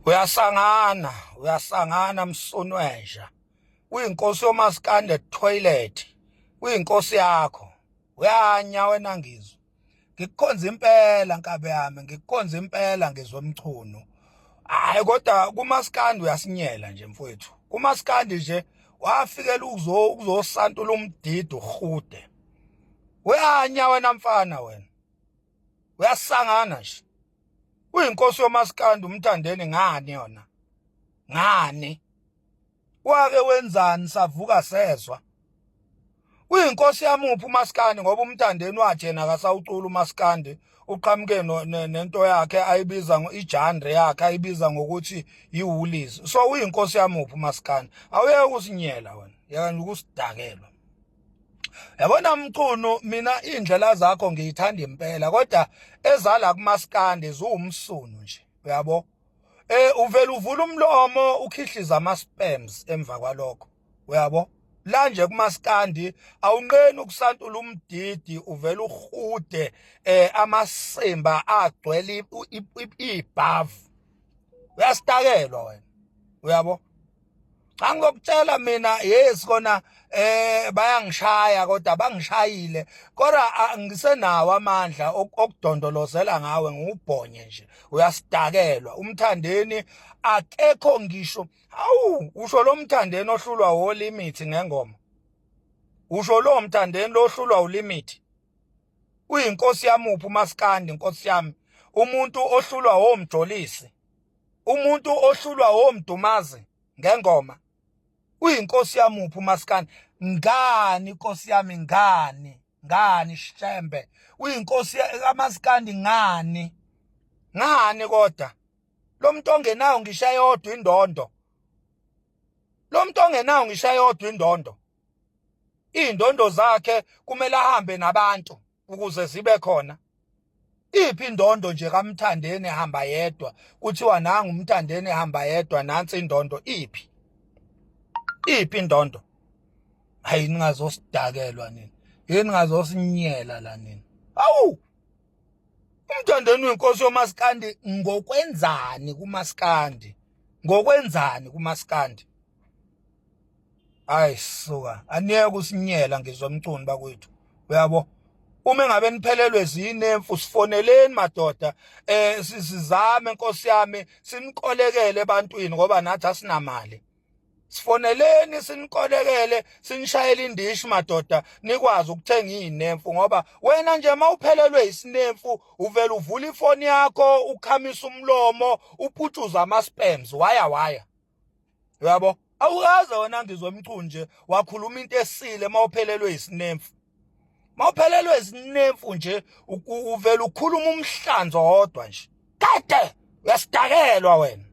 Uyasangana, uyasangana msunwenja. Uyinkosi yomaskande toilet. Uyinkosi yakho. Uyanya wena ngizwe. Ngikukhonza impela nkabe yami, ngikukhonza impela ngizwe Mchunu. Hayi kodwa kumaskandi uyasinyela nje mfowethu. Kumaskandi nje wafikela ukuzo ukuzosantula umdidi uhude. Uyanya wena mfana wena. Uyasangana nje. Uyinkosi yomaskandi umthandeni ngani yona? Ngani? Wake wenzani savuka sezwa? Uyinkosi yamuphi umaskandi ngoba umthandeni wathi yena akasawucula umaskandi uqhamuke nento yakhe ayibiza ijandre yakhe ayibiza ngokuthi yiwoolies. So uyinkosi yamuphi umaskandi? Awuyeke ukusinyela wena, yeka nje ukusidakelwa. Yabona Mchunu mina indlela zakho ngiyithanda impela kodwa ezala kumaskandi ziwumsunu nje uyabo. Eh uvela uvula umlomo ukhihliza ama sperms emva kwalokho uyabo. La nje kumaskandi awunqeni ukusantula umdidi uvela uhude eh amasimba agcwele ibhavu. Uyasitakelwa wena uyabo. Cha ngizokutshela mina yes kona eh bayangishaya kodwa bangishayile kodwa ngisenawo amandla okudondolozela ngawe ngubhonye nje uyasidakelwa umthandeni akekho ngisho hawu usho lo mthandeni ohlulwa wolimit ngengoma usho lo mthandeni lohlulwa ulimit uyinkosi yamuphi umaskandi inkosi yami umuntu ohlulwa womjolisi umuntu ohlulwa womdumazi ngengoma uyinkosi yamuphi umaskandi ngani inkosi yami ngani ngani shembe uyinkosi kamaskandi ngani ngani kodwa lo muntu ongenayo ngisho eyodwa indondo lo muntu ongenayo ngisho eyodwa indondo iy'ndondo zakhe kumele ahambe nabantu ukuze zibe khona iphi indondo nje kaMthandeni ehamba yedwa kuthiwa nangu uMthandeni ehamba yedwa nansi indondo iphi iphi indondo hayi ningazosidakelwa nini yini ningazosinyela la nini awu uMthandeni uyinkosi yomaskandi ngokwenzani kumaskandi ngokwenzani kumaskandi Hayi suka, aniyeke usinyela ngizwa Mchunu bakwethu. Uyabo? Uma engabe niphelelwe zinemfu sifoneleni madoda eh sizame nkosi yami sinikolekele ebantwini ngoba nathi asinamali. Sifoneleni sinikolekele sinishayele indishi madoda nikwazi ukuthenga izinemfu ngoba wena nje mawuphelelwe isinemfu uvela uvula ifoni yakho ukhamisa umlomo uputshuza ama spams waya waya. Uyabo? Awukaze wena ngizwe Mchunu nje wakhuluma into esile mawuphelelwe isinemfu. Mawuphelelwe isinemfu nje uvela ukhuluma umhlanzo wodwa nje. Kade uyasidakelwa wena.